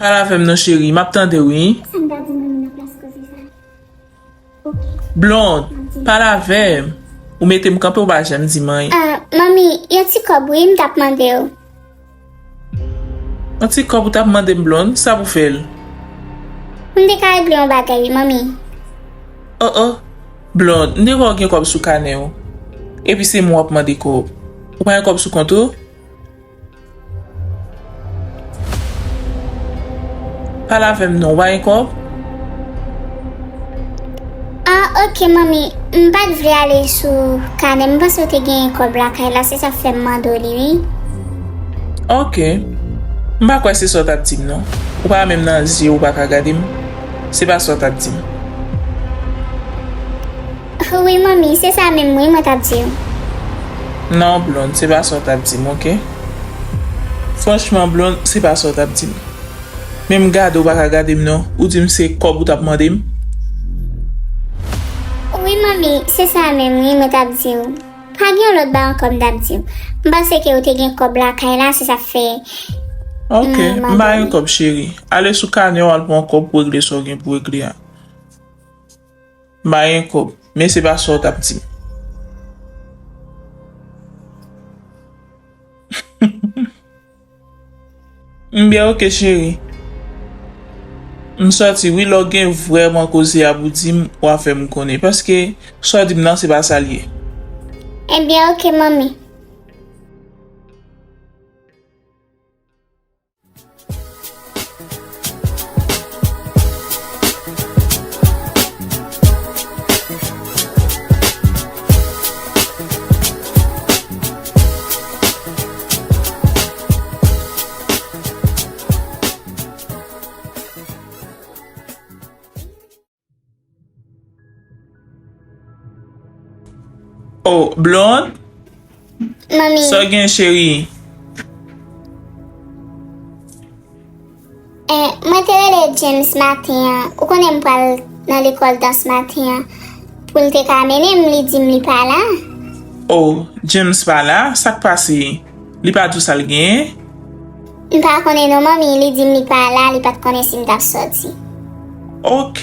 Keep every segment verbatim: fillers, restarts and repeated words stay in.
Pale avè m non, cheri, m ap tande w, wi. Sa m ta di manmi nan plas koze sa? Blond, pale avè m. Ou mete m kanpe, ou pa janm di m anyen. Ah, manmi, yon ti kòb wi, m t ap mande w. Yon ti kòb ou t ap mande m, Blond? Sa pou fè l? M te ka regle yon bagay wi, manmi. Oh, oh. Blond, m te wè w gen kòb sou kanè w. Epi se mwen w ap mande kòb. Ou pa gen kòb sou kont ou? Pale avè m non, ou pa gen kòb? Ah, ok, manmi. M pa t vle ale sou kanè. M panse w te gen kòb lakay la, se sa k fè m mande w li, wi. Ok. M pa kwè se sa w t ap di m, non. Ou pa menm nan zye, ou pa ka gade m. Se pa sa w t ap di m. Wi, manmi, se sa menm, wi, mwen t ap di w. Non, Blond, se pa sa w t ap di m, ok? Franchman, Blond, se pa sa w t ap di m. Menm gade w pa ka gade m non. Ou di m se kòb ou t ap mande m? Wi, manmi, se sa menm, wi, mwen t ap di w. Pa gen yon lòt bagay ankò m t ap di w. M panse ke w te gen kòb lakay la, se sa k fè. Ok, m pa gen kòb, cheri. Ale sou kanè w, al pran kòb pou w regle sa w gen pou w regle a. M pa gen kòb, men se pa sa w t ap di m. M byen, ok, cheri. M sòti, wi, lè w gen vrèman koze a pou di m, w a fè m konnen. Paske sa w di m nan, se pa sa l ye. Ebyen, ok, manmi. Oh, Blond? Manmi. Sa w gen, cheri? Eh, mwen te rele James maten an. Ou konnen m pral nan lekòl dans maten an. Pou l te ka mennen m, li di m li pa la. Oh, James pa la? Sa k pase? Li pa di w sa l genyen? M pa konnen non, manmi. Li di m li pa la, li pa t konnen si m t ap sòti. Ok,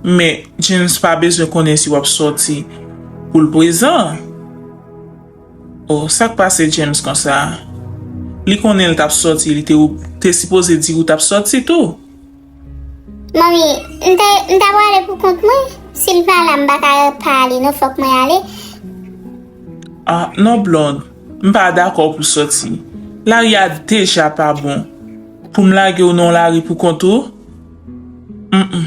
men James pa bezwen konnen si w ap sòti pou l prezan. Oh, sa k pase James konsa? Li konnen l t ap sòti, li te, te sipoze di ou t ap sòti tou. Manmi, m te, m ta prale pou kont mwen. Si l pa la, m pa ka pa ale non, fòk mwen ale. Ah, non, Blond, m pa dakò pou sòti. Lari a deja pa bon. Pou m lage w nan lari pou kont ou? Mm, mm.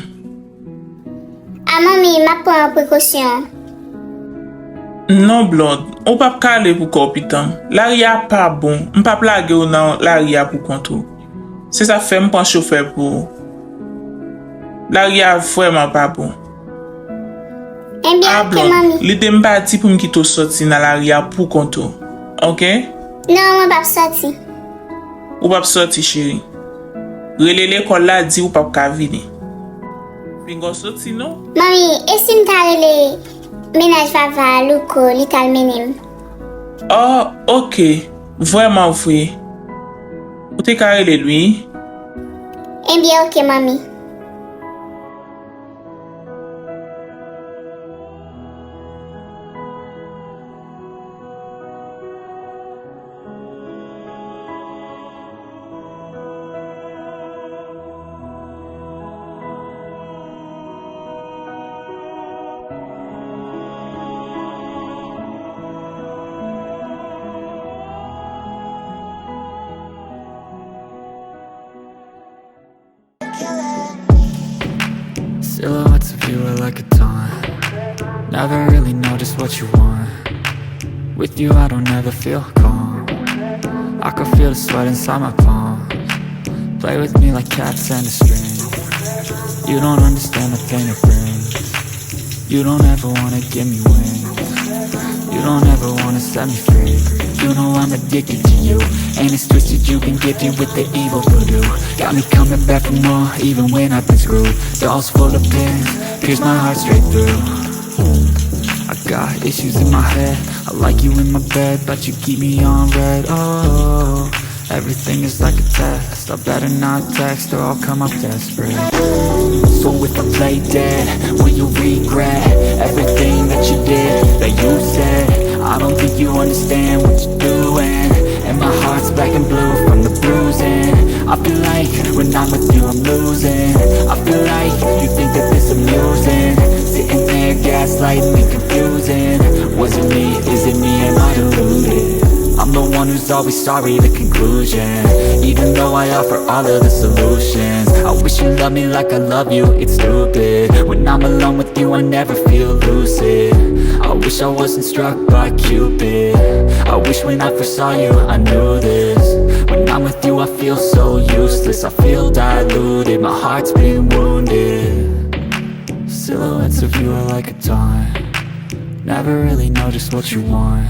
A manmi, m ap pran prekosyon. Non, Blond, ou p ap ka ale pou kò w pitan. Lari a pa bon. M p ap lage w nan lari a pou kont ou. Se sa k fè m pran chofè pou ou. Lari a vrèman pa bon. Ebyen, ok, manmi. Lide m pa di pou m kite w sòti nan lari a pou kont ou. Ok? Non, mwen p ap sòti. Ou p ap sòti, cheri. Rele lekòl la, di ou p ap ka vini. Pinga w soti non. Manmi, e si m ta rele mennaj Vava a, Louko, li t al mennen m? Oh, ok. Vrèman vre. Ou te ka rele l, wi. Ebyen, ok, manmi. Silhouettes of you are like a taunt. Never really know just what you want. With you, I don't ever feel calm. I can feel the sweat inside my palms. Play with me like cats and a string. You don't understand the pain it brings. You don't ever wanna give me wings. You don't ever wanna set me free. You know I'm addicted to you. And it's twisted, you've been gifted with the evil voodoo. Got me coming back for more, even when I've been screwed. Dolls full of pins, pierce my heart straight through. I got issues in my head. I like you in my bed, but you keep me on red. Oh. Everything is like a test. I better not text or I'll come up desperate. So if I play dead, will you regret everything that you did, that you said? I don't think you understand what you're doing. And my heart's black and blue from the bruising. I feel like when I'm with you, I'm losing. I feel like you think that this amusing. Sitting there gaslighting me, confusing. Was it me? Is it me? Am I deluded? I'm the one who's always sorry, the conclusion. Even though I offer all of the solutions, I wish you loved me like I love you, it's stupid. When I'm alone with you, I never feel lucid. I wish I wasn't struck by Cupid. I wish when I first saw you, I knew this. When I'm with you, I feel so useless. I feel diluted, my heart's been wounded. Silhouettes of you are like a taunt. Never really know just what you want.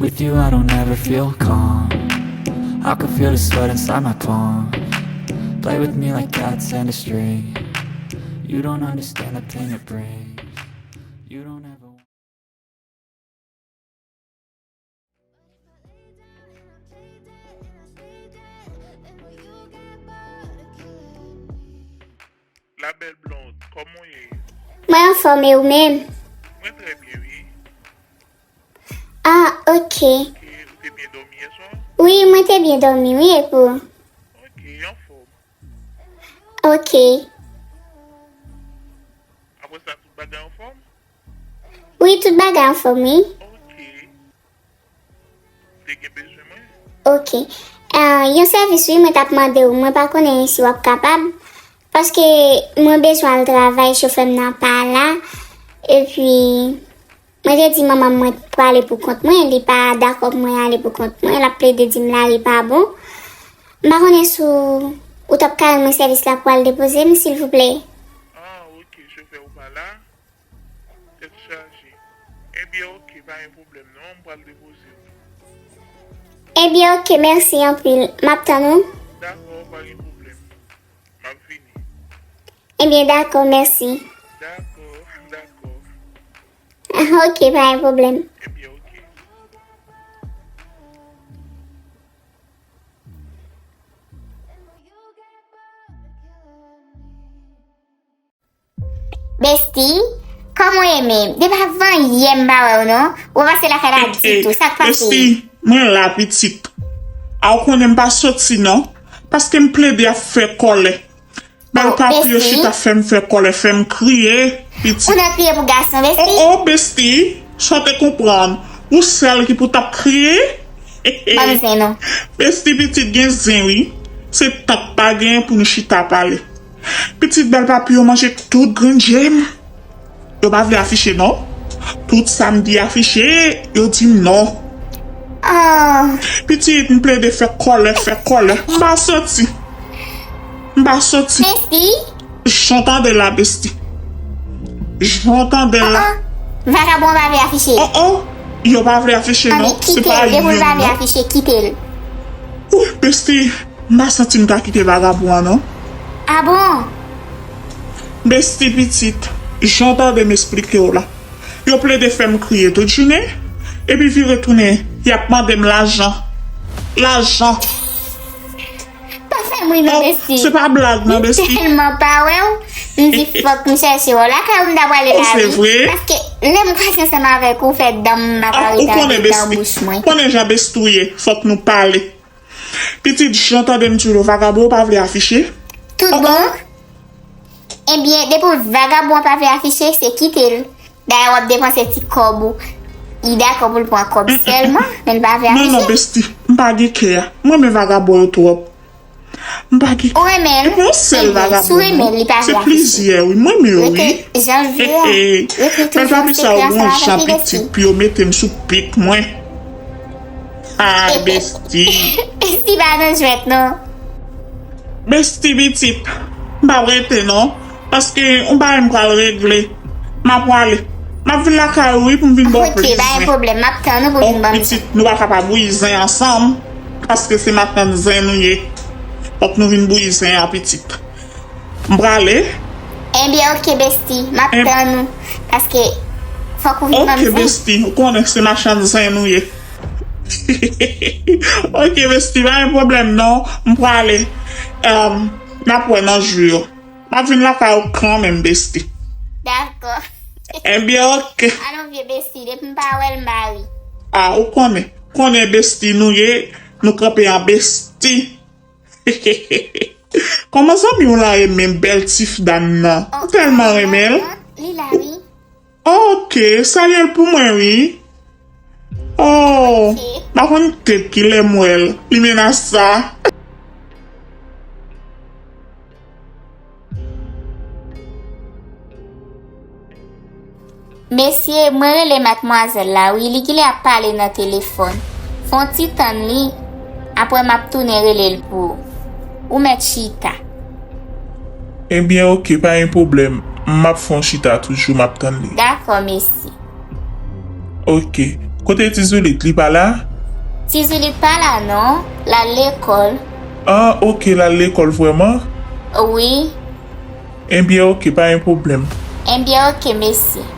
With you, I don't ever feel calm. I can feel the sweat inside my palms. Play with me like cats and a string. You don't understand the pain it brings. You don't ever. La belle blonde, kòman w ye? Mwen anfòm e ou menm? Mwen trè byen, wi. Ah, ok. Ke ou te byen dòmi yè swa? Wi, mwen te byen dòmi, wi, e pou ou? Ok, anfòm. Ok. Apre sa, tout bagay anfòm? Wi, tout bagay anfòm, wi. Ok. Ou te gen bezwen mwen? Ok. Ah, yon sèvis, wi, mwen t ap mande w. Mwen pa konnen si w ap kapab. Paske mwen bezwen al travay, chofè m nan pa la. Epi, mwen te di manman m mwen prale pou kont mwen. Li pa dakò pou mwen ale pou kont mwen. L ap plede di m lari pa bon. M pa konnen si w t ap ka rann mwen sèvis la pou al depoze m, silvouplè. Ah, ok, chofè ou pa la? Tèt chaje. Ebyen, ok, pa gen pwoblèm non, m pral depoze w. Ebyen, ok, mèsi anpil. M ap tann ou. Dakò, pa gen pwoblèm. M ap vini. Ebyen, dakò, mèsi. Dakò, dakò. Ok, pa gen pwoblèm. Ebyen, ok. Besti, kòman w ye menm? Depi avan yè m pa wè w non. Ou pa pase lakay la ditou. Sa k pase? Besti, mwen la pitit. A ou konnen m pa soti non. Paske m plede ap fè kòlè. Bèl papi yo chita fè m fè kòlè, fè m kriye, pitit. Ou nan kriye pou gason, besti? Oh, oh, besti, sa w te konprann. Ou sèl ki pou t ap kriye? Ban m zen non. Besti, pitit, gen zen wi. Se tan k pa gen pou nou chita pale. Pitit, bèl papi yo manje tout grenn je m. Yo pa vle afiche non. Tout sa m di afiche, yo di m non. Oh, Pitit, m plede fè kòlè, fè kòlè. M pa soti. M pa soti. Besti, Jan w tande la, besti. Jan w tande la. ah, vagabon pa vle afiche. Oh, oh. Yo pa vle afiche Anben, non. Se kite pa l, depi l youn pa vle non. Afiche, kite l. Ouh, besti, m pa santi m ka kite vagabon an non. Ah bon? Besti pitit, jan w tande m esplike w la. Yo plede fè m kriye tout jounen, epi vire tounen, y ap mande m lajan. Lajan. Pa fè m ri non, besti. Se pa blag non, besti. M tèlman pa wè w, m di fòk m chèche w. Lakay ou m ta prale la, Oh, se wi. Vre? Paske lè m kwaze ansanm avèk ou, fè dan m Ah, maka ou rete konnen, andedan besti. Bouch mwen. Konnen jan besti w ye, fòk nou pale. Pitit, jan w tande m di w, vagabon yo pa vle afiche. Tout bon? Ebyen, depi vagabon an pa vle afiche, se kite l. Dayè, w ap depanse ti kòb ou. Li dakò pou l pran kòb sèlman, men l pa vle Non, non, afiche. Besti, m pa gen kè a. Mwen renmen vagabon yo twòp. M pa gen. Ou renmen l? Epi yon sèl Ebyen, si w vagabon renmen l, non. Li pa Se vle afiche. plizyè, wi. Mwen renmen yo, wi. Rete jan l vle a. Rete Bèl toujou papi sa yo sekre gon ansanm jan avèk li, pitit besti. Pou yo mete m sou pik mwen. Ah, besti. Besti pa nan jwèt, non. Besti pitit, m pa rete non. Paske yon bagay m pral regle. M ap prale. M ap vin lakay ou wi pou m vin ba w Ok, pa gen plizen. pwoblèm. M ap tann ou pou vin ban m zen. Pitit, nou pa ka pa bouyi zen ansanm. Paske se matant zen nou ye. Fòk nou vin bouyi zen an pitit. M prale. Ebyen, ok, besti. M ap Eb- tann ou. Paske fòk ou vin ban m Ok, zen. Besti, ou konnen se machann zen nou ye. Ok, besti, pa gen pwoblèm non. M prale. Em, n ap wè nan jou yo. M ap vin lakay ou kanmenm, besti. Dakò. Ebyen, ok. A non, vye besti, depi m pa wè l, m pa ri. A, ou konnen. Konnen besti nou ye, nou kanpe an besti. Kòman zanmi w la ye menm, bèl ti f dam nan? M tèlman renmen l. Li la, wi. Ok, salye l pou mwen, wi. Oh, ok. M pa konn tèt kilè m wè l. Li menas sa. Mesye, mwen rele madmwazèl la, wi, li genlè ap pale nan telefòn. Fè yon ti tann li, apre m ap tounen rele l pou ou. Ou mèt chita. Ebyen, ok, pa gen pwoblèm. M ap fè yon chita toujou, m ap tann li. Dakò, mesye. Ok. Kote Ti Zoulit, li pa la? Ti Zoulit pa la, non. L al lekòl. Ah, ok, l al lekòl vrèman? Wi. Ebyen, ok, pa gen pwoblèm. Ebyen, ok, mesye.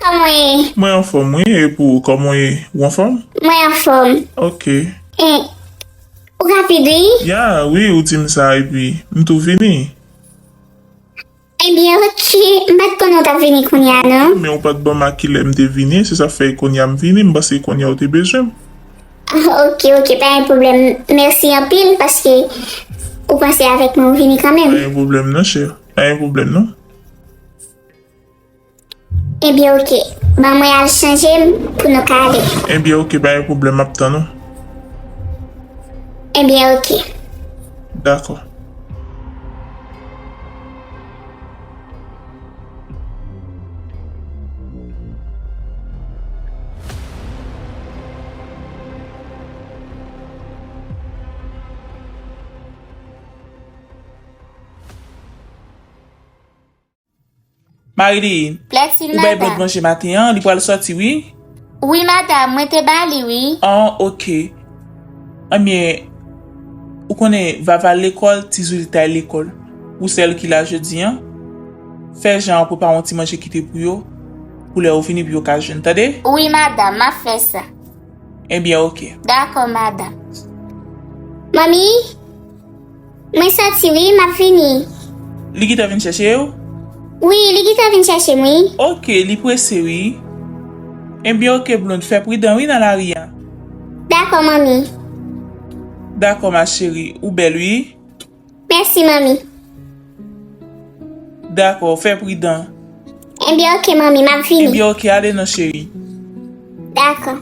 Kòman w ye? Mwen anfòm, wi. E pou ou, kòman w ye? Ou anfòm? Mwen anfòm. Ok. E, ou rapid, wi? Ya, wi, ou di m sa, epi m tou vini. Ebyen, ok. M pa t konnen w t ap vini kounye a, non. Men ou pa t ban m a kilè m te vini, se sa fè kounye a m vini, m panse kounye a ou te bezwen m. Ah, ok, ok, pa gen pwoblèm. Mèsi anpil, paske ou panse avèk mwen, ou vini kanmenm. Pa gen pwoblèm, non, chè. Pa gen pwoblèm, non. Ebyen, ok. Ban mwen al chanje m pou nou ka ale. Ebyen, ok, pa gen pwoblèm, m ap tann ou. Ebyen, ok. Dakò. Marilyn, ou bay Blond manje maten an, li pral sòti, wi. Wi, madanm, mwen te ba li, wi. Ah, ok. Ebyen, ou konnen, Vava al lekòl, Ti Zoulit al lekòl. Ou sèl ki la jodi an. Fè jan an prepare yon ti manje kite pou yo, pou lè ou vini, pou yo ka jwenn, tande? Wi, madanm, m ap fè sa. Ebyen, ok. Dakò, madanm. Manmi, mwen sòti, wi, m ap vini. Li gentan vin chèche w? Wi, li gentan vin chèche m, wi. Ok, li prese, wi. Ebyen, ok, Blond, fè pridan, wi, nan lari a. Dakò, manmi. Dakò, ma chérie, ou bèl, wi. Mèsi, manmi. Dakò, fè pridan. Ebyen, ok, manmi, m ap vini. Ebyen, ok, ale non, cheri. Dakò.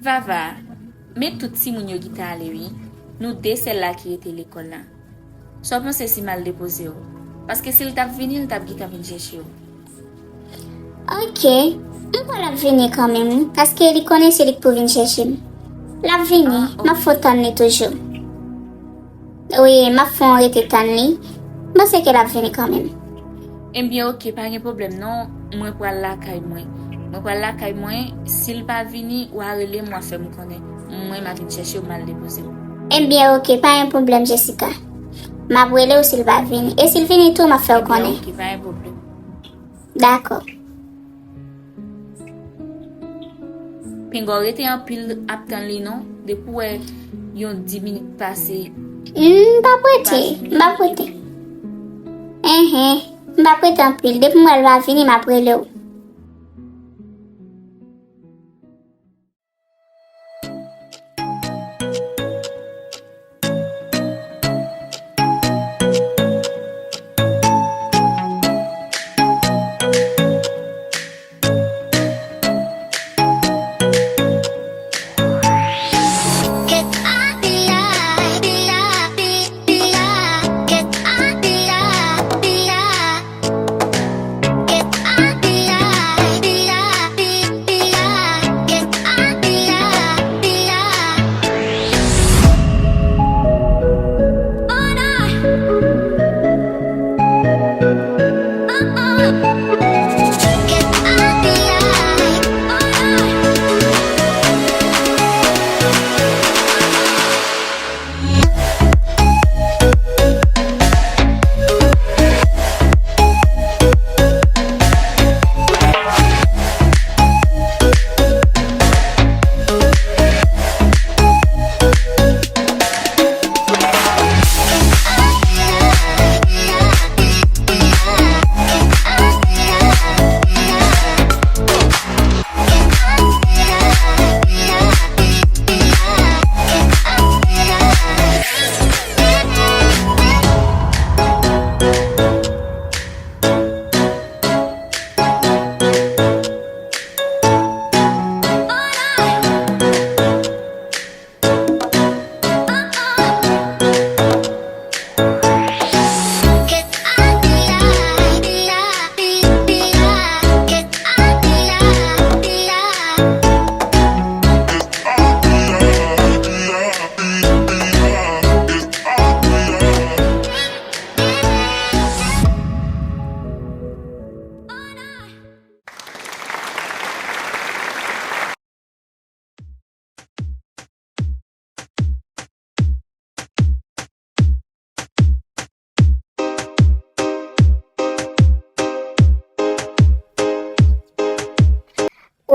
Vava, men tout timoun yo gentan ale wi. Nou de sèl la ki rete lekòl la. Sa w panse si m al depoze w? Paske si l t ap vini, l t ap gentan vin chèche w. Ok, m kwè l ap vini kanmenm wi, paske li konnen se li k pou vin chèche m. L ap vini, m ap fè w tann li toujou. Wi, m ap fè w rete tann li. M panse ke l ap vini kanmenm. Ebyen, ok, pa gen pwoblèm non. Mwen pral lakay mwen. Mwen pral lakay mwen. Si l pa vini, w a rele m, w a fè m konnen. Mwen, m a vin chèche w, m al depoze w. Ebyen, ok, pa gen pwoblèm, Jessica. M ap rele w si l pa vini. E si l vini tou, m ap fè w konnen. Ebyen, ok, pa gen pwoblèm. Dakò. Pinga w rete anpil ap tann li non, depi w wè yon dis minit pase. M p ap rete, m p ap rete. Enhen, m p ap rete anpil, depi m wè l pa vini, m ap rele w.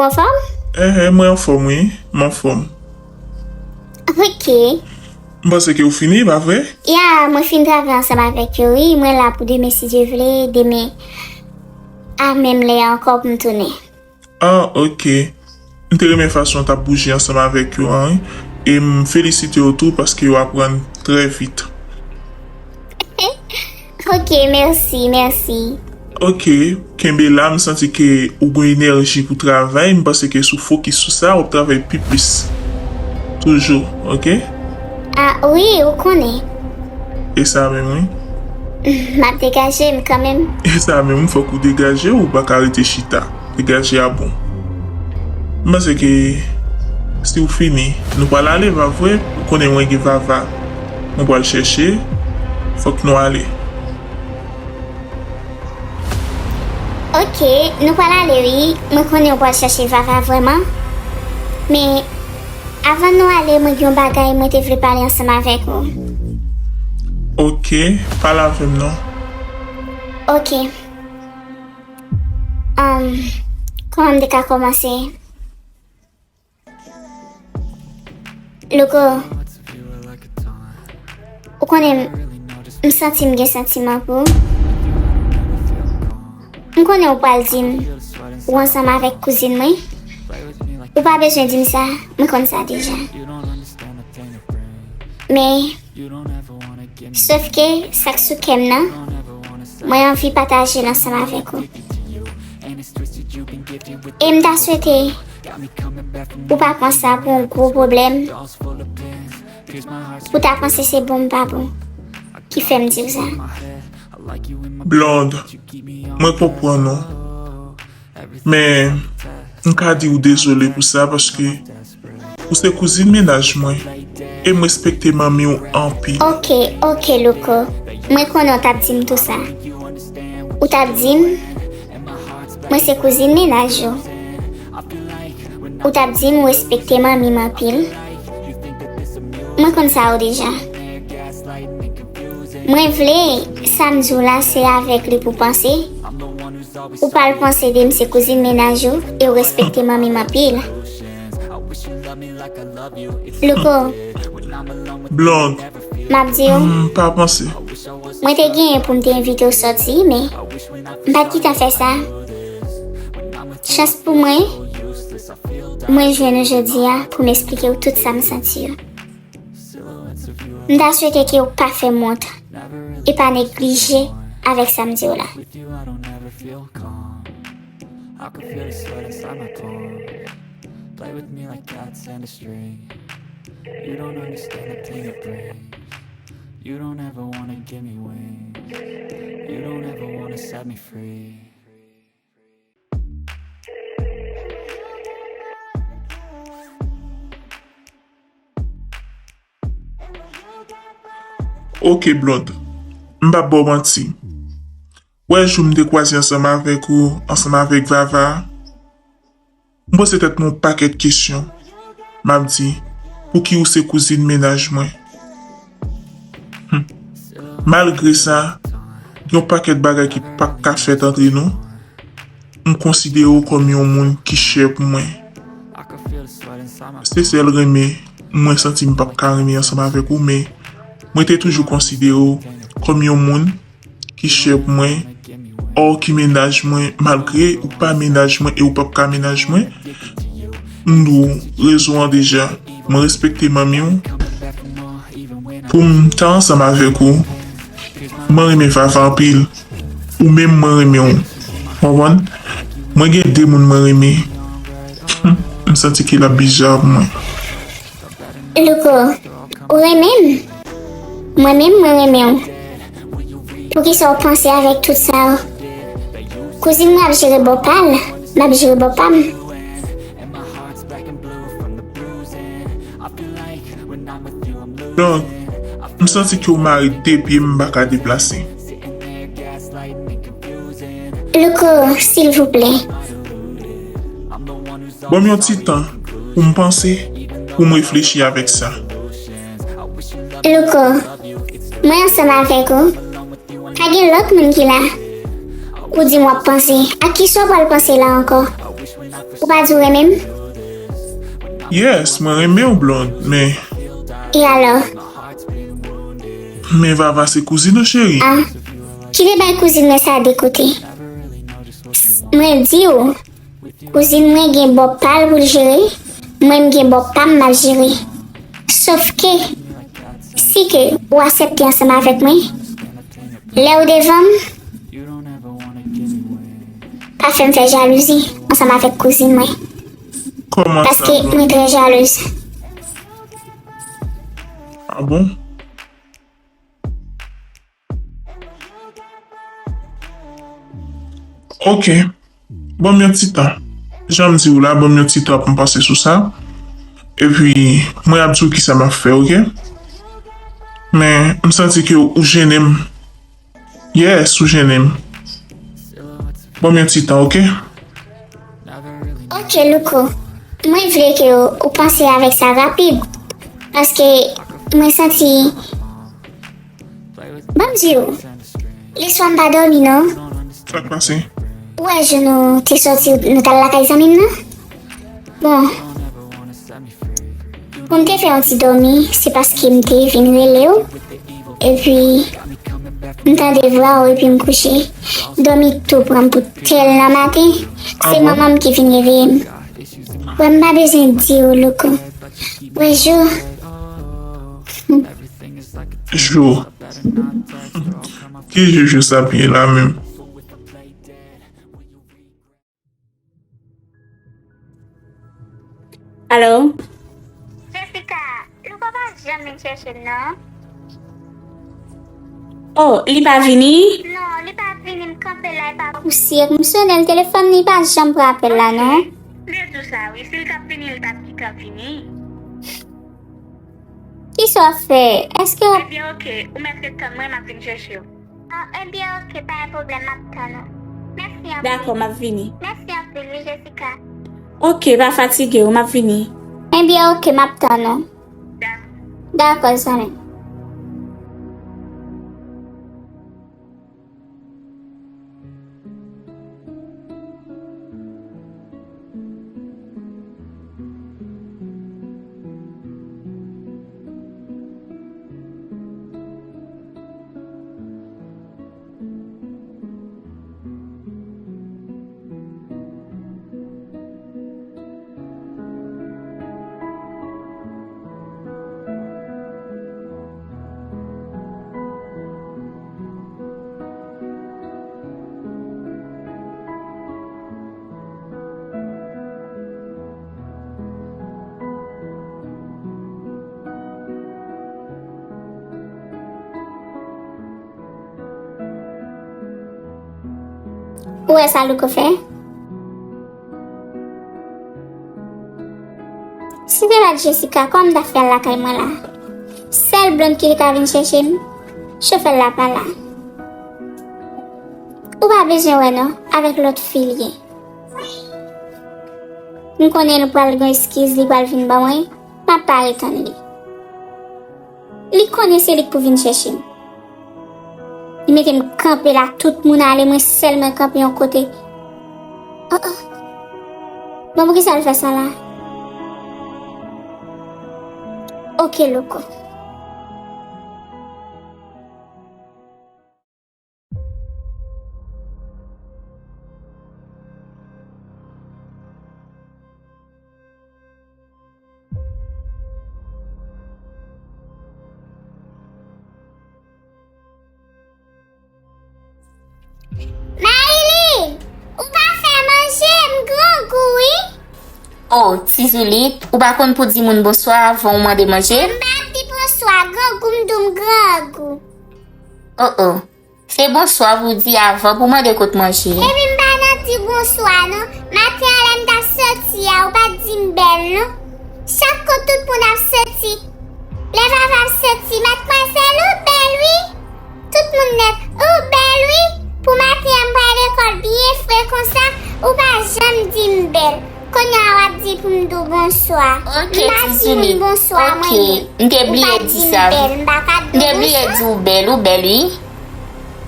Ou anfòm? Enhen, mwen anfòm, wi. M anfòm. Ok. M panse ke ou fini, pa vre? Ya, mwen fin travay ansanm avèk yo, wi. Mwen la pou demen, si Dye vle, demen a menm lè a ankò pou m tounen. Ah, ok. M te renmen fason w t ap bouje ansanm avèk yo an, wi. E m felisite w tou paske yo aprann trè vit. Ok, mèsi, mèsi. Ok, kenbe la, m santi ke ou gen enèji pou travay, m panse ke si w fokis sou sa, w ap travay pi plis. Toujou, ok? Ah, wi, ou konnen. E sa menm, wi. M ap degaje m kanmenm. E sa menm, fòk ou degaje w, ou pa ka rete chita. Degaje a bon. M panse ke si w fini, nou pral ale, pa vre? Ou konnen mwen gen Vava. Mwen pral chèche, fòk nou ale. Ok, nou pral ale wi. Mwen konnen w pral chèche Vava vrèman. Men, avan nou ale, mwen gen yon bagay mwen te vle pale ansanm avèk ou. Ok, pale avè m non. Ok. Um, kòman m te ka kòmanse? Louko, ou konnen m, m santi m gen santiman pou ou. M konnen ou pral di m ou ansanm avèk kouzin mwen. Ou pa bezwen di m sa, mwen konn sa deja. Men, sòf ke sa k sou kè m nan, mwen anvi pataje l ansanm avèk ou. E m ta swete ou pa pran sa pou yon gwo pwoblèm, pou ta panse se bon m pa bon ki fè m di w sa. Blonde, mwen konprann ou. Men, m ka di w dezole pou sa, paske ou se kouzin mennaj mwen, e m respekte manmi w anpil. Ok, ok, Louko. Mwen konnen w t ap di m tou sa. Ou t ap di m, mwen se kouzin mennaj ou. Ou t ap di m ou respekte manmi m anpil. Mwen konn sa yo deja. Mwen vle, sa m di w la, se avèk li pou w panse. Ou pral panse de m se kouzin mennaj ou e w respekte manmi m anpil. Louko. Blonde. M ap di w. M pa panse. Mwen te genyen pou m te envite w sòti, men m pa t gentan fè sa. Chans pou mwen, mwen jwenn ou jodi a pou m esplike w tout sa m santi yo. M ta swete ke w pa fè m wont e pa neglije avèk sa m di w la. With you, I don't ever feel calm. I can feel the sweat inside my palms. Play with me like cats and a string. You don't understand the pain it brings. You don't ever wanna give me wings. You don't ever wanna set me free. Ok, Blonde. M p ap ba w manti. Wè, jou m te kwaze ansanm avèk ou, ansanm avèk Vava, m poze tèt mwen yon pakèt kesyon. M ap di, pouki ou se kouzin mennaj mwen? Hum. Malgre sa, gen yon pakèt bagay ki p ap ka fèt antre nou. M konsidere w kòm yon moun ki chè pou mwen. Se sèl renmen mwen santi m p ap ka renmen ansanm avèk ou, men mwen te toujou konsidere w kòm yon moun ki chè pou mwen, hors ki mennaj mwen, malgre ou pa mennaj mwen e ou p ap ka mennaj mwen. M di w rezon an deja. Mwen respekte manmi w. Pou m ta ansanm avèk ou, mwen renmen Vava anpil. Ou menm, mwen renmen w. Konprann? Mwen gen de moun mwen renmen. M santi ke l ap bizar pou mwen. Louko, ou renmen m? Mwen menm, mwen renmen w. Poukisa w panse avèk tout sa yo? Kouzin mwen ap jere bò pa l, m ap jere bò pa m. Donk, m santi ke w mare de pye m, m pa ka deplase. Louko, silvouplè. Ban m yon ti tan pou m panse, pou m reflechi avèk sa. Louko, mwen ansanm avèk ou. Pa gen lòt moun ki la. Ou di m w ap panse. Ak kisa w pral panse la ankò? Ou pa di w renmen m? Yes, mwen renmen w, Blonde, men... E alò? Men Vava se kouzin ou, cheri. Ah, kite bay kouzin mwen sa de kote. Mwen di w, kouzin mwen gen bò pa l pou l jere, mwen m gen bò pa m m ap jere. Sòf ke, si ke ou aksepte ansanm avèk mwen, lè w devan m, pa fè m fè jalouzi ansanm avèk kouzin mwen. Kòman sa, Blonde? Paske mwen trè jalouz. Ah bon? Ok. Ban m yon ti tan. Jan m di w la, ban m yon ti tan pou m panse sou sa. Epi, mwen ap di w kisa m ap fè, ok? Men, m santi ke ou jennen m. Yes, ou jennen m. Ban m yon ti tan, ok? Ok, Louko. Mwen vle ke ou, ou panse avèk sa rapid. Paske mwen santi, ban m di w, li swa m pa dòmi non. Sa k pase? Ou wè jou nou te sòti, nou t al lakay zanmi m nan? Bon, pou m te fè yon ti dòmi, se paske m te vin rele w. Epi, m tande vwa w epi m kouche. Dòmi tou pran m pou tèl nan maten. Se manman m ki vin reveye m. Wè, m pa bezwen di w, Louko. Wè, jou. Jou. Ki jou, jou sa ap ye la menm? Alo? Jessica, Louko pa janm vin chèche m non. Oh, li pa vini? Non, li pa vini, m kanpe la, li pa... Pousyè, m sonnen l telefòn, li pa janm pran apèl la non. Li di w sa wi, si l t ap vini, li t ap gentan vini. Kisa w ap fè? Èske w ap... Ebyen, oke, ou mèt ret tann mwen, m ap vin chèche w. Ah, ebyen, oke, pa gen pwoblèm, m ap tann ou. Mèsi anpil. Dakò, m ap vini. Mèsi anpil, wi, Jessica. Oke, pa fatige w, m ap vini. Ebyen, oke, m ap tann ou. Dakò. Dakò, zanmi m. Ou wè sa Louko fè? Si te pa t Jessica, kòman m ta fè al lakay mwen la? Sèl Blonde ki te ka vin chèche m, chofè l la pa la. Ou pa bezwen wè non, avèk lòt fi l ye. M konnen l pral gen eskiz, li pral vin ban mwen, m ap pa retann li. Li konnen se li k pou vin chèche m. Li mete m kanpe la, tout moun ale, mwen sèlman kanpe yon kote. Oh, oh. Bon, poukisa l fè sa la? Oke, Louko. Mayiline, ou pa fè manje, m grangou wi. Oh, Ti Zoulit, ou pa konn pou di moun bonswa avan w mande manje? M pa di bonswa, grangou, m di w m grangou. Oh, oh. Se bonswa pou w di avan pou w mande kot manje. Epi m pa nan di bonswa non. Maten an lè m t ap soti a, ou pa t di m bèl non. Chak kou tout moun ap soti, lè Vava ap soti, madmwazèl ou bèl wi. Tout moun nèt, ou bèl wi. Pou maten an m pral lekòl byen fre konsa, ou pa janm di m bèl. Kounye a w ap di pou m di w bonswa. Ok, m pa di moun bonswa mwen menm. M te bliye di sa. M pa di m bèl, m pa ka di w bonswa. M te bliye di w bèl, ou bèl wi.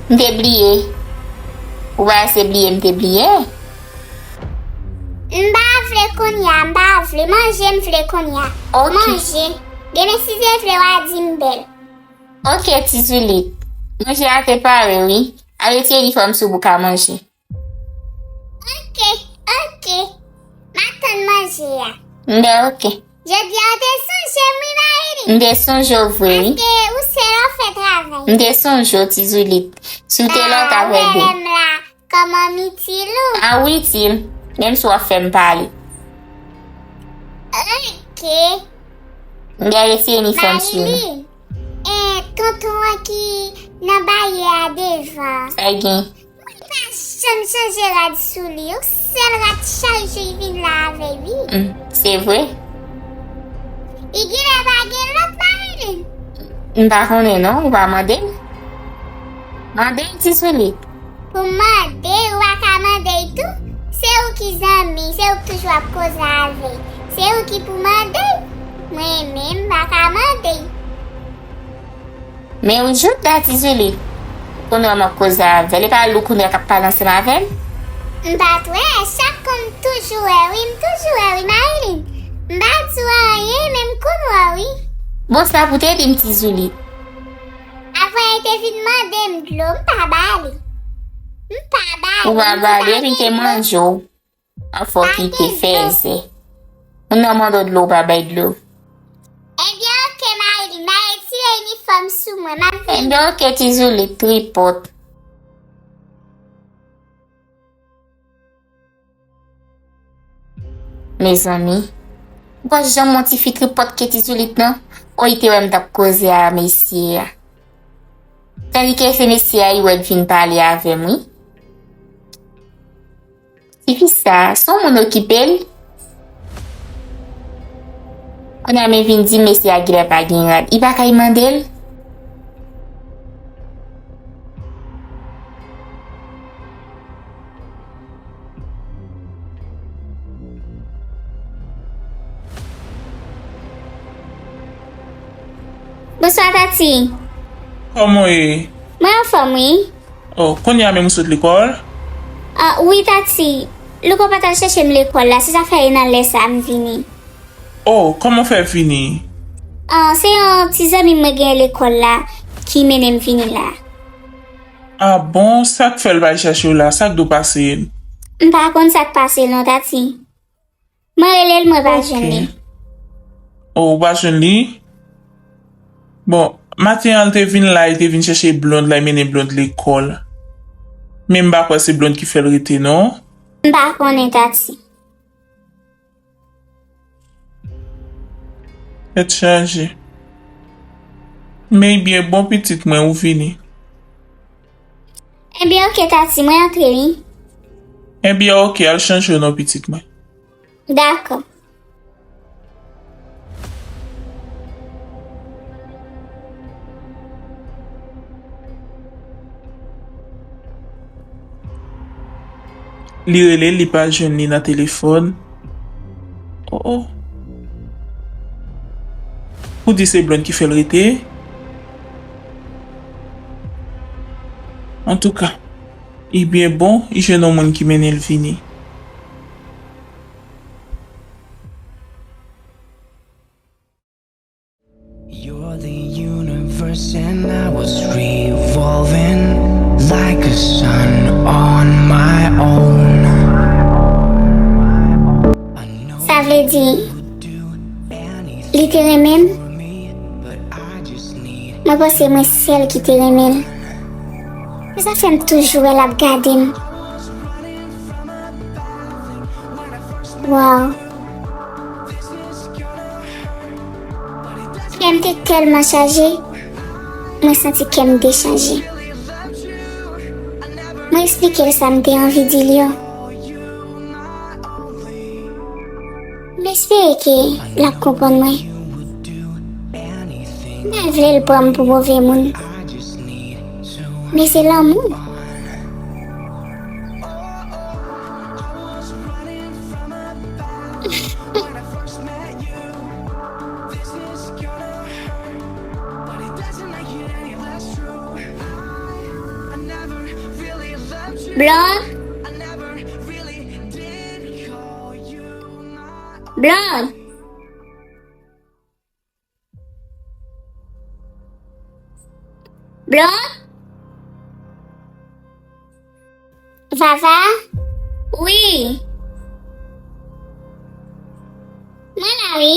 M te bliye. Ou pa se bliye, m te bliye. M pa vle kounye a, m pa vle. Manje m vle kounye a. Ok. Manje. Demen si Dye vle, w a di m bèl. Ok, Ti Zoulit. Manje a te pare, wi. Al retire inifòm sou w pou w ka manje. Ok, ok. M a tann manje a. Byen, ok. Jodi a w te sonje m wi, Marilyn. M te sonje w vre, wi. Paske ou se lè w fè travay. M te sonje w, Ti Zoulit. Si w te la, w ta wè de. Ah, ou wè lè m la, kòman m itil ou? Ah, ou itil. Menm si w ap fè m pale. Ok. M te retire inifòm sou li. Marilyn, e, tonton an ki nan baryè a devan. Sa gen? Mwen pa janm chanje rad sou li. Yon sèl rad chak jou li vin la avè li. Hmm, se vre? Li genlè pa gen lòt, Marilyn? M pa konnen non, ou pa mande l. Mande l, Ti Zoulit. Pou m mande l, ou pa ka mande l tou? Se ou ki zanmi, se ou ki toujou ap koze avè l. Se ou ki pou mande l. Mwen menm, m pa ka mande l. Men ou jout la, Ti Zoulit. Kounye a m ap koze avè l. E pa li kounye a k ap pale ansanm avè m? M pa t wè, chak kou m toujou wè wi, m toujou wè wi, Marilyn. M pa di w anyen, men m konn wè w wi. Bon, sa pou te di m, Ti Zoulit. Avan, li te vin mande m dlo, m pa ba li. M pa ba li. Ou pa ba li, epi l te manje w. A fò ki te fèzè. Moun nan mande w dlo, w pa bay dlo. Ebyen, oke, Marilyn, m a retire inifòm sou mwen, m ap vini. Ebyen, oke, Ti Zoulit, tripòt. Mezanmi, ou pa janm wè yon tifi tripòt ke Ti Zoulit non? O, li te wè m t ap koze a mesye a. Tandike se mesye a, li wè l vin pale avè m, wi. Tifi sa, se yon moun okipe l. Kounye a men vin di mesye a genlè pa gen rad. Li pa kay mande l? Bonswa, Tati. Kòman w ye? Mwen anfòm, wi. Oh, kounye a menm ou sot lekòl? Ah, wi, Tati. Louko pa t al chèche m lekòl la, se sa fè e nan lè sa a m vini. Oh, kòman w fè vini? Ah, se yon ti zanmi mwen genyen lekòl la ki mennen m vini la. Ah bon, sa k fè l pa al chèche w la? Sa k do pase l? M pa konn sa k pase l non, Tati. Mwen rele l, mwen pa jwenn li. Oh, ou pa jwenn li? Bon, maten an, l te vin la, li te vin chèche Blond la, li mennen Blond lekòl. Men m pa kwè se Blond ki fè l rete, non. M pa konnen, Tati. Tèt chaje. Men byen bon, pitit mwen, ou vini. Ebyen, oke, Tati, mwen antre, wi. Ebyen, oke, al chanje w non, pitit mwen. Dakò. Li rele l, li pa jwenn li nan telefòn. Oh, oh. Ou di se Blond ki fè l rete? Antouka, li byen bon, li jwenn yon moun ki mennen l vini. You're the universe and I was revolving like a sun on my own. I know. Sa vle di, li te renmen m? Mwen panse mwen sèl ki te renmen l. Men sa fè m toujou wè l ap gade m. Wow. Kè m te tèlman chaje, mwen santi kè m dechaje. Mwen eksplike l sa m te anvi di l yo. M espere ke l ap konprann mwen. M pa vle l pran m pou move moun. Men se lanmou. Blond. Blonde! Blonde? Vava? Wi. Mwen la, wi.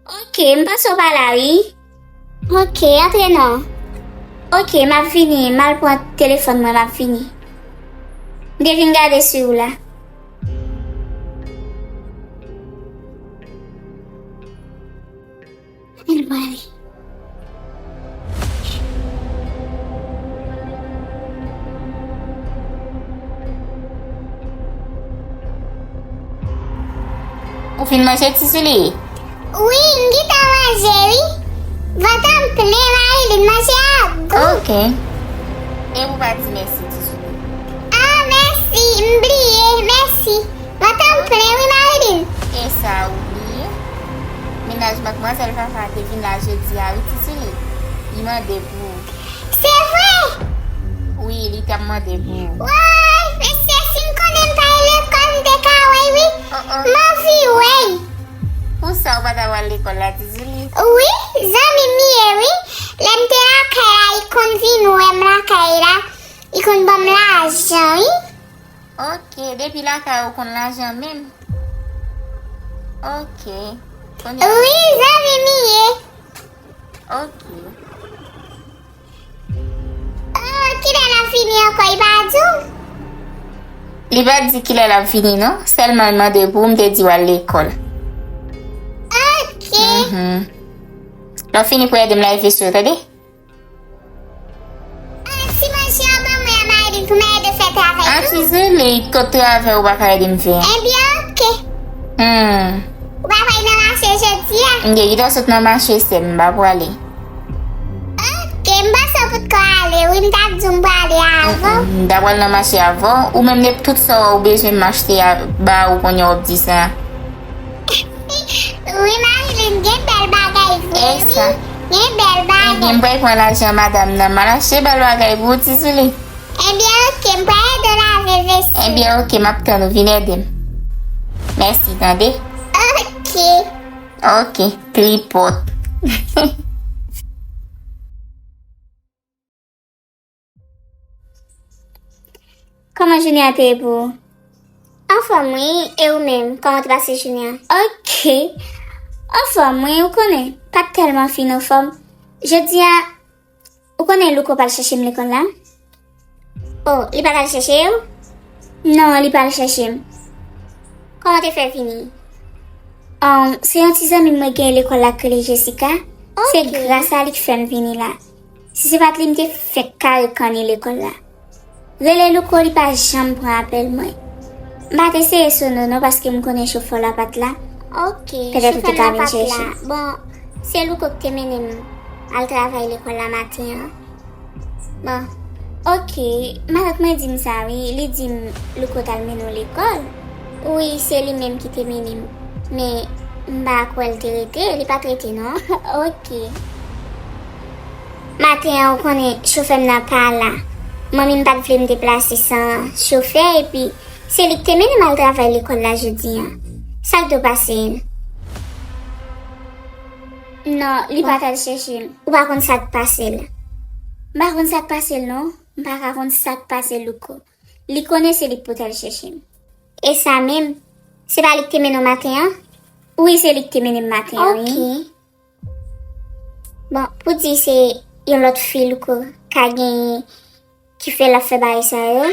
Ok, m panse w pa la, wi. Ok, antre non. Ok, m ap vini. M al pran telefòn mwen, m ap vini. M te vin gade si w la. Ann prale. Ou fin manje, Ti Zili? Wi, m gentan manje, wi. Vant an plen, Marilyn, manje a gou. Ok. E ou pa di mèsi, Ti Zili? Ah, mèsi, m bliye, mèsi. Vant an plen wi, Marilyn. E sa ou bliye? Mennaj madmwazèl Vava te vin la jodi a wi, Ti Zili. Li mande pou ou. Se vre? Wi, li t ap mande pou ou. Woy, mesye, si m konnen m pa al lekòl, m te ka wè l wi. Oh, oh. M anvi wè l. Pou sa ou pa ta pral lekòl la, Ti Zili? Wi, zanmi m li ye wi. Lè m te lakay la, li konn vin wè m lakay la. Li konn ban m lajan wi. Ok, depi lakay ou konn lajan menm. Ok. Kounye a. Wi, zanmi m li ye. Ok. Oh, kilè l ap vini ankò, li pa di w? Li pa di kilè l ap vini non. Sèlman l mande pou ou, m te di w al lekòl. Ok. Mhm. Lè w fini pou w ede m lave veso yo, tande? Ah, si manje an ban mwen a Marilyn pou m ede fè travay tou. Ah, Ti Zili, kot travay ou pa ka ede m fè? Ebyen, ok. Hmm. Ou pa pral nan mache jodi a? M gen kite sot nan mache, sè m, m pa prale. Ok, m panse w potko ale, wi, m t ap di w m prale avan w. Mm, mm, m ta pral nan mache avan w. Ou menm, de tout sa w bezwen m achte a, ba ou kounye a w ap di sa. Wi, Marilyn, gen bèl bagay vre, wi. Gen bèl bagay. Ebyen, m pral pran lajan madanm nan, m al achte bèl bagay pou ou, Ti Zili. Ebyen, ok, m pral ede w lave veso. Ebyen, ok, m ap tann ou, vin ede m. Mèsi, tande? Ok. Ok, tripòt. Kòman jounen an te ye pou ou? Anfòm wi, e ou menm, kòman w te pase jounen an? Ok. Anfòm wi, ou konnen, pa t tèlman fin anfòm. Jodi a, ou konnen Louko pa al chèche m lekòl la? Oh, li pa t al chèche w? Non, li pa al chèche m. Kòman w te fè vini? Um, se yon ti zanmi m mwen gen lekòl la k rele Jessica. Se gras a li k fè m vini la. Si se pa t li, m te fenk kare kanni lekòl la. Rele Louko, li pa janm pran apèl mwen. M pa t eseye sono non, paske m konnen chofè w la pa t la. Ok, petèt ou te ka vin chèche. Bon, se Louko ki te mennen m al travay lekòl la maten an. Bon, ok, matant mwen di m sa wi, li di m Louko t al mennen w lekòl. Wi, se li menm ki te mennen m. Men, m pa kwè l te rete, li pa t rete non. Ok. Maten an, ou konnen, chofè m nan pa la. Manmi m pa t vle m deplase san chofè, epi se li k te mennen m al travay lekòl la jodi a. Sa k dwe pase l? Non, li pa t al chèche m. Ou pa konn sa k pase l? M pa konn sa k pase l, non. M pa ka konn sa k pase Louko. Li konnen se li k pou t al chèche m. E sa menm? Se pa li k te mennen w maten an? Wi, se li k te mennen m maten an, wi. Ok. Bon, pou di se yon lòt fi Louko ka genyen ki fè l ap fè bagay sa yo.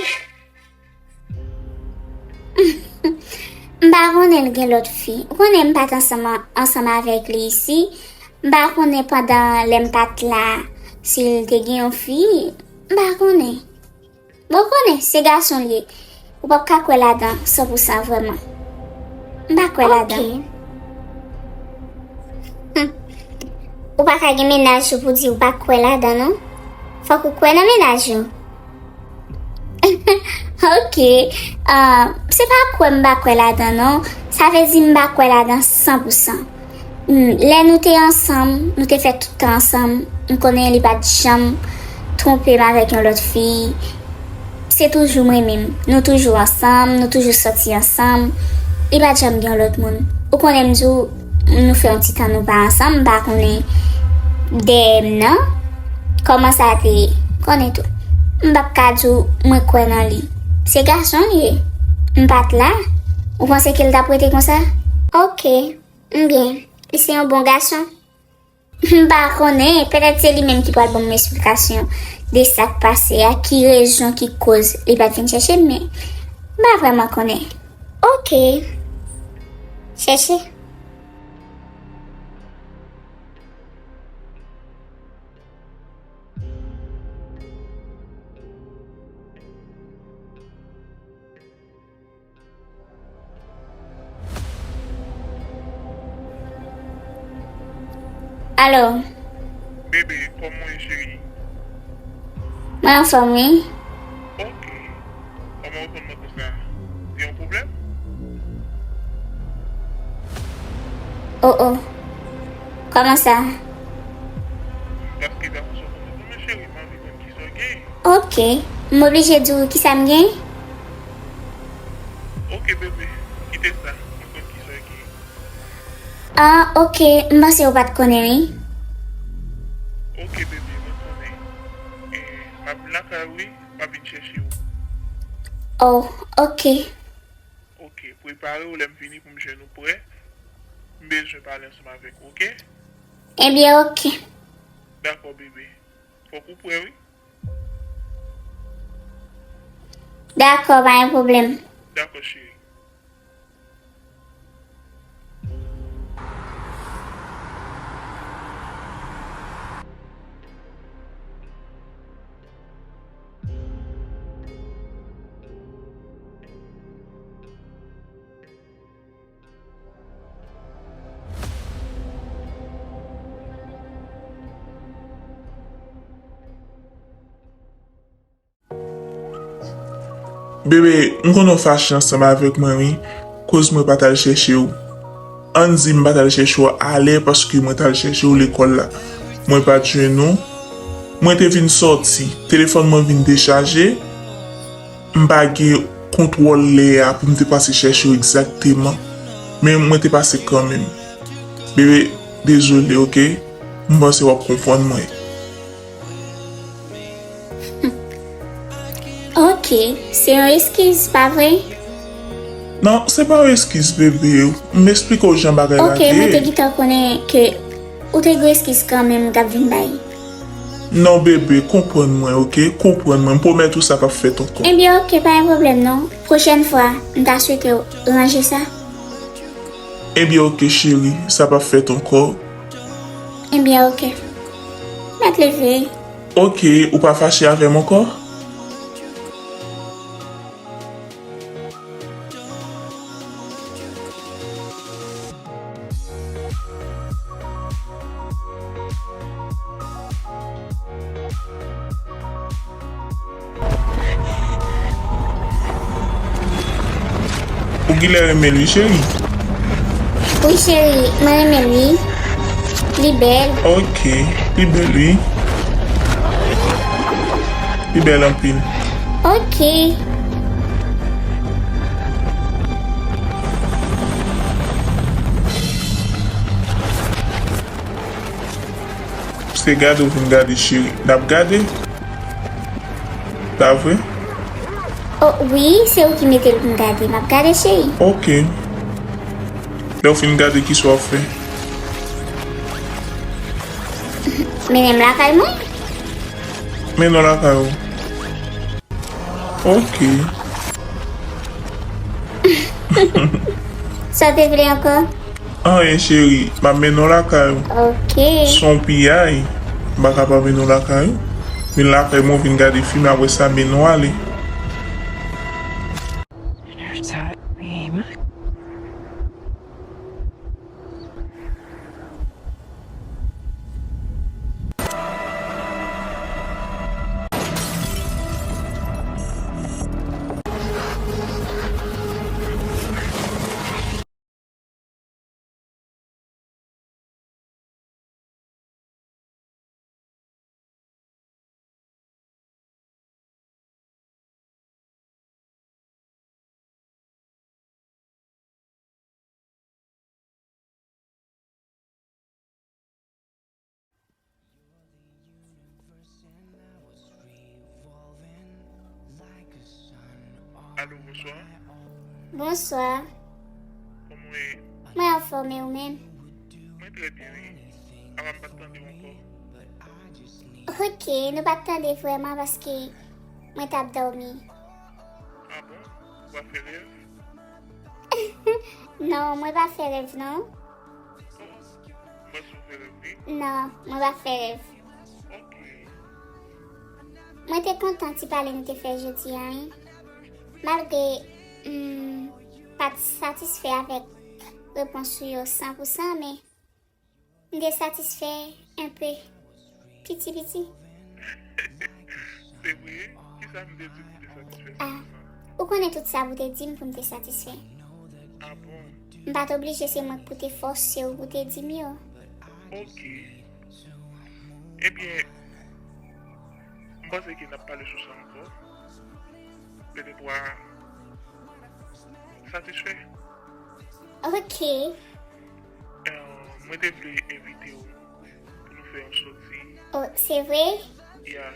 M pa konnen l gen lòt fi. Ou konnen m pa t ansanm, ansanm avèk li isi. M pa konnen pandan lè m pa t la, si l te gen yon fi. M pa konnen. Bon, ou konnen, se gason l ye. Ou p ap ka kwè ladan san pou san vrèman. M pa kwè ladan. Ok. Hum. Ou pa ka gen mennaj ou pou di ou pa kwè ladan, non. Fòk ou kwè nan mennaj ou. Ok. Ah, se pa kwè m pa kwè ladan, non. Sa vle di m pa kwè ladan san pou san. Hmm, lè nou te ansanm, nou te fè tout tan ansanm, m konnen li pa t janm twonpe m avèk yon lòt fi. Se toujou mwen menm. Nou toujou ansanm, nou toujou sòti ansanm. Li pa t janm gen yon lòt moun. Ou konnen m di w, nou fè yon ti tan nou pa ansanm, m pa konnen dèyè m nan. Kòman sa te ye? Konnen tou. M p ap ka di w mwen kwè nan li. Se gason l ye. M pa t la. Ou panse ke l t ap rete konsa? Oke. M byen. Li se yon bon gason. M pa konnen, petèt se li menm ki pral ban m esplikasyon de sa k pase a, ki rezon ki koz li pa t vin chèche m, men m pa vrèman konnen. Oke. Chèche. Alo. Bebe, kòman w ye, cheri? Mwen anfòm, wi. Ok. Kòman w reponn mwen konsa? Gen yon pwoblèm? Oh, oh. Kòman sa? Paske gason sa w konn reponn mwen, cheri, m anvi konn kisa w gen. Ok. M oblije di w kisa m gen? Ok, bebe. Kite sa. M konn kisa w gen. Ah, ok. M panse w pa t konnen, wi. Ok, bebe, mwen konnen. E, m ap vin lakay ou, wi. M ap vin chèche w. Oh, ok. Ok, prepare w lè m vini pou m jwenn ou prè. M bezwen pale ansanm avèk ou, ok? Ebyen, ok. Dakò, bebe. Fòk ou prè, wi. Dakò, pa gen pwoblèm. Dakò, cheri. Bebe, m konnen w fache ansanm avèk mwen, wi, koz mwen pa t al chèche w. Ann di m pa t al chèche w alè, paske mwen t al chèche w lekòl la. Mwen pa t jwenn ou. Mwen te vin sòti, telefòn mwen vin dechaje. M pa gen kontwòl lè a pou m te pase chèche w egzakteman. Men mwen te pase kanmenm. Bebe, dezole, ok? M panse w ap konprann mwen. Ok, se yon eskiz, pa vre? Non, se pa yon eskiz, bebe. M esplike w jan bagay la te ye. Ok, mwen te gentan konnen ke ou te gen eskiz kanmenm m t ap vin bay. Non, bebe, konprann mwen, ok? Konprann mwen. M pwomèt ou sa p ap fèt ankò. Ebyen, ok, pa gen pwoblèm, non. Pwochèn fwa, m ta swete w ranje sa. Ebyen, ok, cheri, sa p ap fèt ankò. Ebyen, ok. Mèt leve. Ok, ou pa fache avè m ankò? Ou genlè renmen l wi, cheri? Wi, cheri, mwen renmen l wi. Li bèl. Ok, li bèl wi. Li bèl anpil. Ok. Se gade w vin gade, cheri. N ap gade? Pa vre? Oh, wi, se ou ki mete l pou m gade. M ap gade, cheri. Ok. Lè w fin gade, kisa w ap fè? Mennen m lakay mwen. Mennen w lakay ou. Ok. Sa w te vle ankò? Anyen, cheri, m ap mennen w lakay ou. Ok. Se yon piyay, m pa ka pa mennen w lakay ou. Vin lakay mwen, vin gade fim, apre sa, mennen w ale. Alo, bonswa. Bonswa. Kòman w ye? Mwen anfòm, e ou menm? Mwen trè byen, wi. Apa m pa t tande w ankò? Ok, nou pa t tande vrèman paske mwen t ap dòmi. Ah bon? Ou pa fè rèv? Non, mwen pa fè rèv, non. Oh, m panse w fè rèv, wi. Non, mwen pa fè rèv. Ok. Mwen te kontan ti pale nou te fè jodi a, wi. Malgre m pa t satisfè avèk repons ou yo san pou san, men m te satisfè enpe, piti piti. Se vre? Kisa m te di w pou te satisfè san pou san? Ah, ou konnen tout sa pou te di m pou m te satisfè. Ah bon? M pa t oblije se mwen k pou te fòse w pou te di m yo. Ok. Ebyen, m panse ke n ap pale sou sa ankò. Petèt w a satisfè. Ok. Eh, mwen te vle envite w pou nou fè yon soti. Oh, se vre? Ya.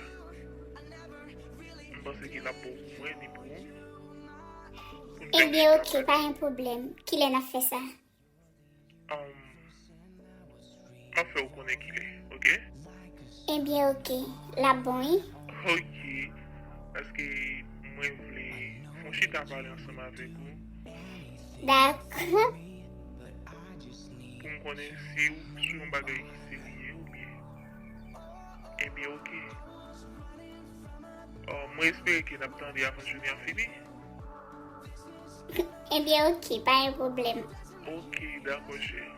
M panse ke l ap bon pou mwen ni pou ou. Pou n fè yon ti Ebyen, ok, pa gen pwoblèm. Kilè n ap fè sa? Um, m ap fè w konnen kilè, ok? Ebyen, ok. L ap bon, wi. Ok. Paske mwen vle fè yon chita pale ansanm avèk ou. Dakò. Pou m konnen si w sou yon bagay ki serye oubyen. Ebyen, ok. Uh, mwen espere ke n ap tande avan jounen an fini. Ebyen, ok, pa gen pwoblèm. Ok, dakò, cheri.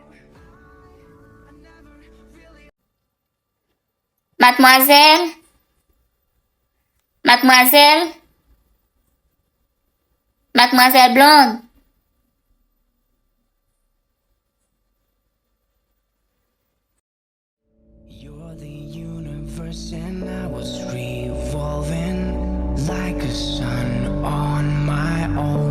Madmwazèl? Madmwazèl? Madmwazèl Blonde? You're the universe and I was revolving like a sun on my own.